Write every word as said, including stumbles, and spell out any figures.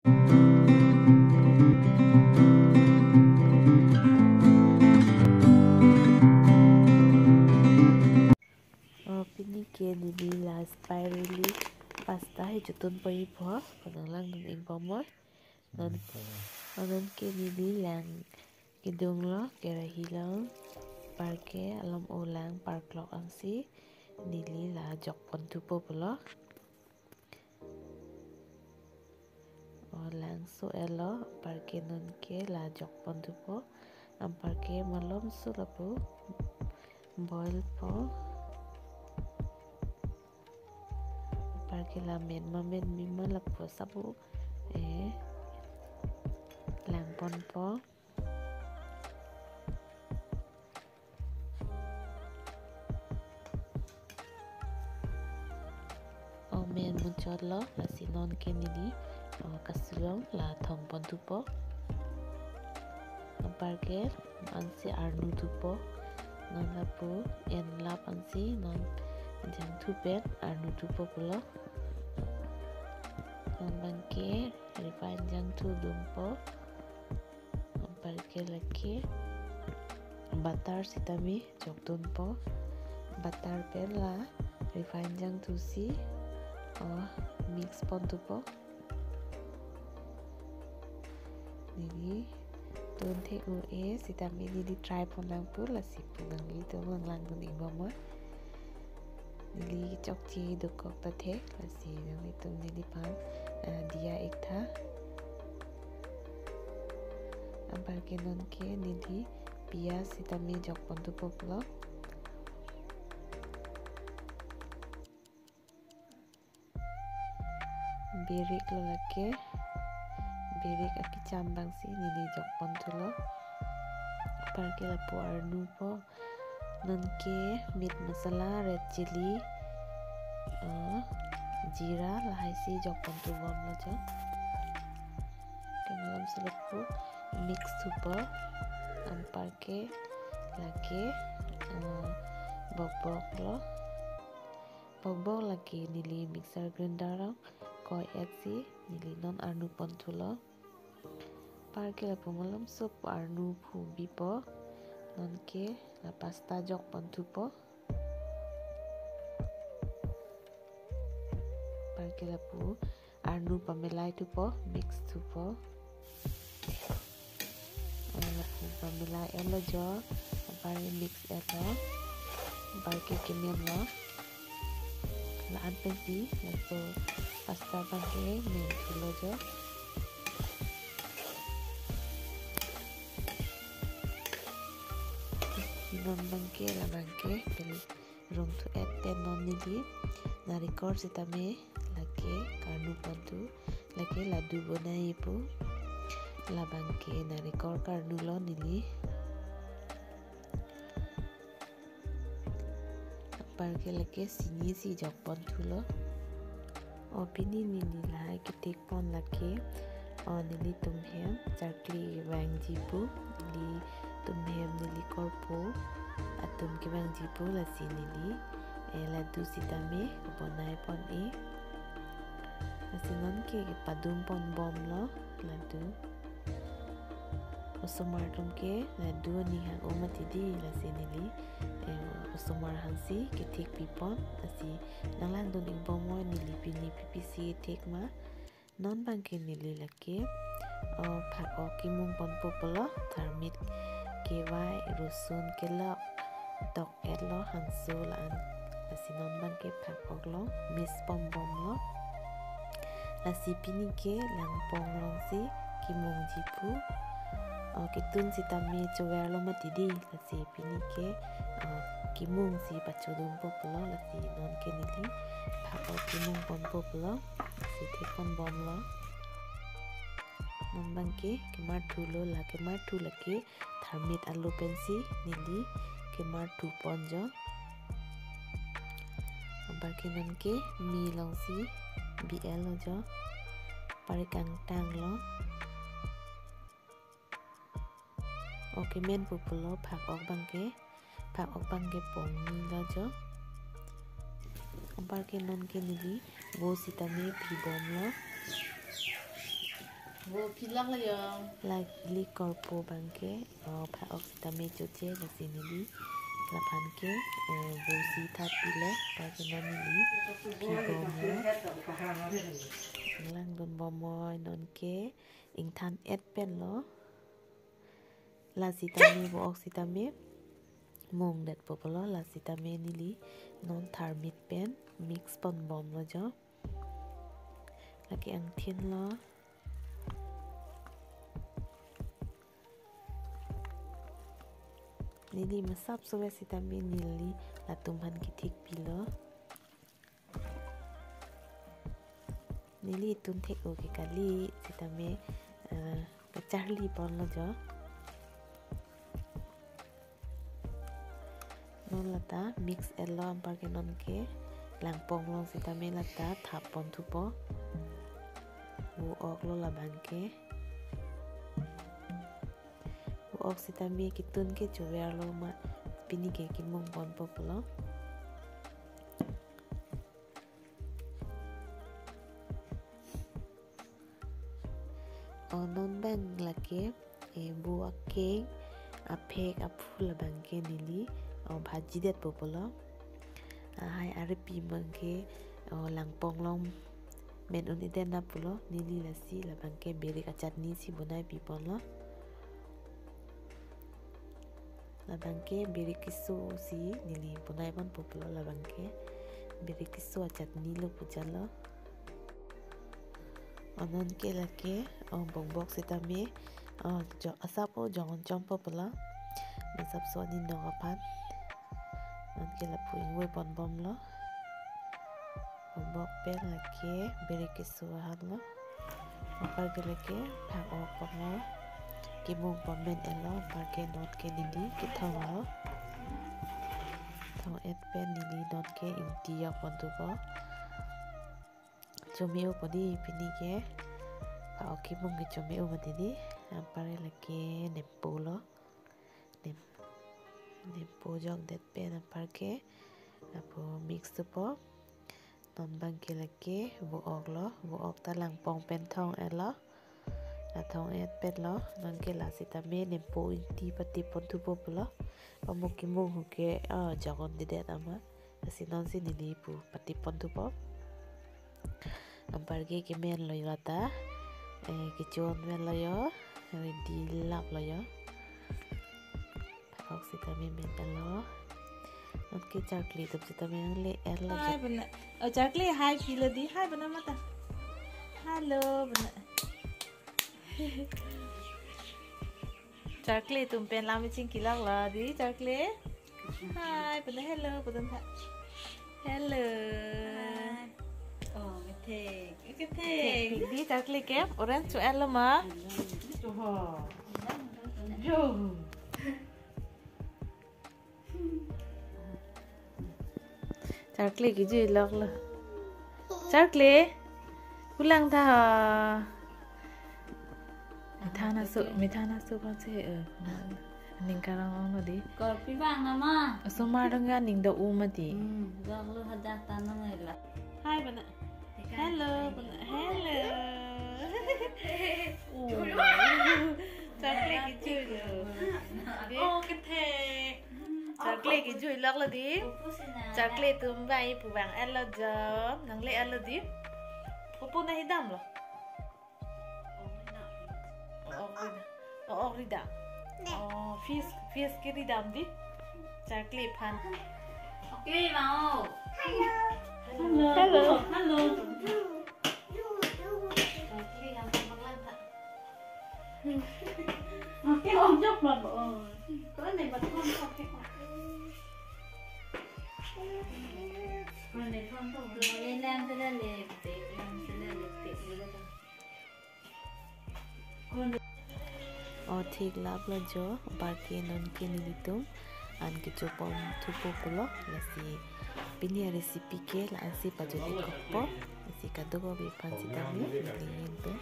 O, pini ke neli la spirally pasta he chotun poi po, ko nanglangdun ik bomnon. Non, o, non ke neli lang kedung lo, kerahi lo, anparke alam olang parklok angsi neli la jok ponthupo pulo. O, langso-etlo, anparke non ke la jok ponthupo, anparke malomso lapu boil po, anparke la men ma menbi ma lapu sabu, eh, lang ponpo. O, men muchotlo, lasi non ke neli, o, kasulong la thong ponthupo. Anparke ansi arnu thupo. Non lapu enlap ansi non jangthu pen arnu thupo pulo. Non abangke refined jangthu dunpo. Anparke lake butter sitame jokdunpo. Butter pen la refined jangthu si, o, mix ponthupo. Neli dun thek un-e sitame neli try pon nang pu, lasi pu nanglitum nanglangdun ik bomnon. Neli chokche dokok ta thek, lasi nanglitum neliphan, ah, diya ik tha. Anparke non ke neli piyaj sitame jok ponthupo pulo. Birik lo lake, birik akecham abangsi neli jok ponthulo. Anparke lapu arnu po. Non ke meat masala, red chilli, eh, jeera lahai si jok ponthu bomlo jo. Ke malomso lapu mix thupo. Anparke lake, eh, bokbok lo. Bokbok lake neli mixer grinder along koi-et si neli non arnu ponthulo. Anparke lapu malomso pu arnu phu bipo. Non ke la pasta jok ponthupo. Anparke lapu arnu pamelai thupo, mix thupo. Lapu pamelai-etlo jo, anparke mix-etlo, anparke kemenlo. La-an pensi laso pasta abangke men thulo jo. Non abangke, la abangke pel rong thu-et pen non neli narikol sitame lake karnu ponthu, lake laddu bonai pu. La abangke narikol karnulo neli. Anparke lake sini si jok ponthulo. O, pini neli lahai kethek pon lake, o, nelitum hem charkli vangji pu, nelitum hem neli korpo atum kevangji pu, lasi neli, eh, laddu sitame bonai pon-e. Lasi non ke kepadum pon bomlo laddu. Osomar atum ke laddu ani hang-o mati di, lasi neli, eh, osomar hangsi kethek pipon, lasi nanglangdun ik bomnon neli pini pi pisi kethek ma. Non abangke neli lake, o, phak-ok kemung ponpo pulo, tharmit kevai, rosun kelok, tok-etlo hangso la-an. Lasi non abangke phak-ok along mix pon bomlo. Lasi pini ke langpong alongsi kemungji pu. O, ketun sitame choverlo mati di, lasi pini ke, o, kemungsi pachodunpo pulo, lasi non ke neli phak-ok kemung ponpo pulo, lasi thek pon bomlo. Non abangke kemar thulo, la kemar thu lake tharmit alo pensi neli kemar thu pon jo. Anparke non ke me alongsi bi-etlo jo. Anparke kangtanglo. O, kemen pu pulo phak-ok abangke. Phak-ok abangke pongni lo jo. Anparke non ke neli bo sitame pi bomlo. Pilak lo yo. Lake korpo abangke, oh, pha-ok sitame choche lasi neli laphan ke, eh, vosi that pilo, anparke non neli kibomlo. Langdun bomlo, non ke ingthan et penlo. La sitame, vo-ok sitame mungdetpo pulo, la sitame neli non tharmit pen mix ponbomlo jo. Lake angthin lo. Neli masap sove sitame neli latum aphan kethik pilo. Neli tun thek-o ke kali sitame, eh, kacharli ponlo jo. Non lata mix etlo, anparke non ke langpong long sitame lata thap ponthupo. Vo-ok lo labangke. Vo-ok sitame ketun ke chover lo ma, pini ke kimung ponpo pulo. Oh, non abang lake, eh, vo akeng, aphek, aphu labangke neli, oh, bhajidetpo pulo. Lahai arepi abangke, oh, langpong long men un-edet nang pulo, neli lasi labangke birik achatni si bonai pi ponlo. Labangke birik keso si neli bonai ponpo pulo, labangke birik keso achatni lo pu jalo. Oh, non ke lake, oh, bokbok sitame, oh, jo-, asap o jong-un chompo pulo. Masap so aninok aphan. Non ke lapu ingvoi ponbomlo. Bokbok pen lake birik keso ahan lo. Anparke lake phak-ok ponlo. Kimung pon men etlo, anparke non ke neli kethonglo. Thong et pen neli non ke ingti yok ponthupo. Chome-opo di pini ke. Phak-ok kimung ke chome-o mati di. Anpar lake nempo lo. Nem-, nempo jokdet pen anparke lapu mix thupo. Non abangke lake vo-ok lo, vo-ok ta langpong pen thong etlo. La thong et penlo, non ke la sitame nempo ingti pati ponthupo pulo. Pamuk kimung hu ke, ah, jok-un-edet amat. Lasi non si neli pu pati ponthupo. Anparke kemen lo yo lata. Eh, kecho-un pen lo yo. Ready lap lo yo. Phak-ok sitame men etlo. Non ke charkli atum sitame nangle etlo. Hi jo. Bana. Oh, charkli hi pilo di. Hi bana mata. Hello bana. Charkli atum pen lam chingkilak lo di, charkli. Hi bana, hello bana tha. Hello. Hi. Oh, kethek. Kethek. Di charkli ke orange cho-etlo ma. Jo. Charkli kejui loklo. Charkli. Pulang tha. Methang aso, methang aso kon se, eh, ning karong ong lo di. Korpi bang nama? Osomar dong ya ning do-u mati. Hmm, doklo hadak tanam la. Hi bana. Hello bana. Hello. Oh. Charkli kejui lo. Oh, kethek. Charkli kejui loklo di. Pupu sina. Charkli atum bai pu bang etlo jo. Nangle etlo di. Pupu na hidam lo. Oh, oh, ridam. Oh, oh, ridam. Oh, fish, fish keridam di. Charkli aphan. Okay, mau. Hello. Hello. Hello. Hello. Charkli yang paling lantha. Oke, om jok lo, oh. Kau ni betul, oke. Kau ni betul. Ini yang sudah lepek, yang sudah lepek, gitu. Oh, thik lap lo jo, anparke non ke nelitum an kecho ponthupo pulo, lasi pini arecipe ke la-an si pajut-ik kokpo, lasi kadokave aphan sitame, neli pen